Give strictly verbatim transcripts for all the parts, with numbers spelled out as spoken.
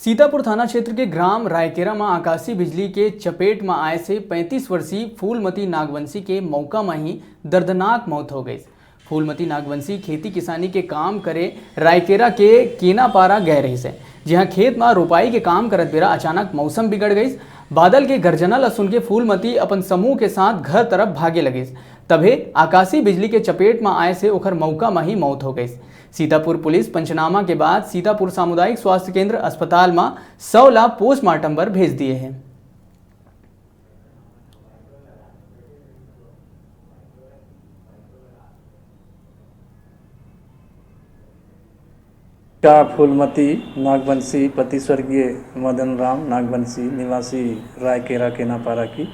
सीतापुर थाना क्षेत्र के ग्राम रायकेरा म आकाशीय बिजली के चपेट म आए से पैंतीस वर्षीय फूलमती नागवंशी के मौका म ही दर्दनाक मौत हो गई। फूलमती नागवंशी खेती किसानी के काम करे रायकेरा के केनापारा गए रहिस हे, जिहां खेत म रोपाई के काम करत बेरा अचानक मौसम बिगड़ गई। बादल के गर्जना ल सुनके फूलमती अपन समूह के साथ घर तरफ भागे लगिस। तभे आकाशीय बिजली के चपेट म आए से ओखर मौका म ही मौत हो गई। सीतापुर पुलिस पंचनामा के बाद सीतापुर सामुदायिक स्वास्थ्य केंद्र अस्पताल म शव ला पोस्टमार्टम बर भेज दिए हे। का फूलमती नागवंशी, पति स्वर्गीय मदन राम नागवंशी, निवासी रायकेरा केनापारा की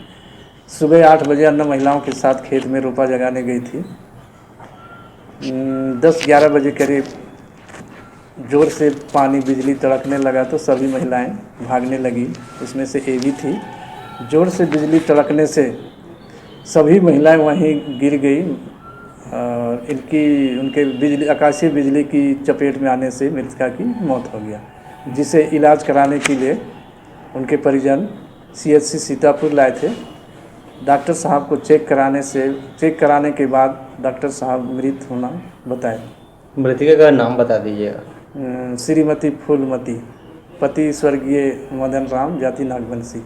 सुबह आठ बजे अन्य महिलाओं के साथ खेत में रोपा जगाने गई थी। हम्म, दस ग्यारह बजे करीब जोर से पानी, बिजली तड़कने लगा तो सभी महिलाएं भागने लगी। उसमें से ए भी थी। जोर से बिजली तड़कने से सभी महिलाएं वहीं गिर गई और इनकी, उनके बिजली, आकाशीय बिजली की चपेट में आने से मृतका की मौत हो गया, जिसे इलाज कराने के लिए उनके परिजन सीएचसी सीतापुर लाए थे। डॉक्टर साहब को चेक कराने से, चेक कराने के बाद डॉक्टर साहब मृत होना बताए। मृतका का नाम बता दीजिएगा। अम, श्रीमती फूलमती, पति स्वर्गीय मदन राम, जाति नागवंशी।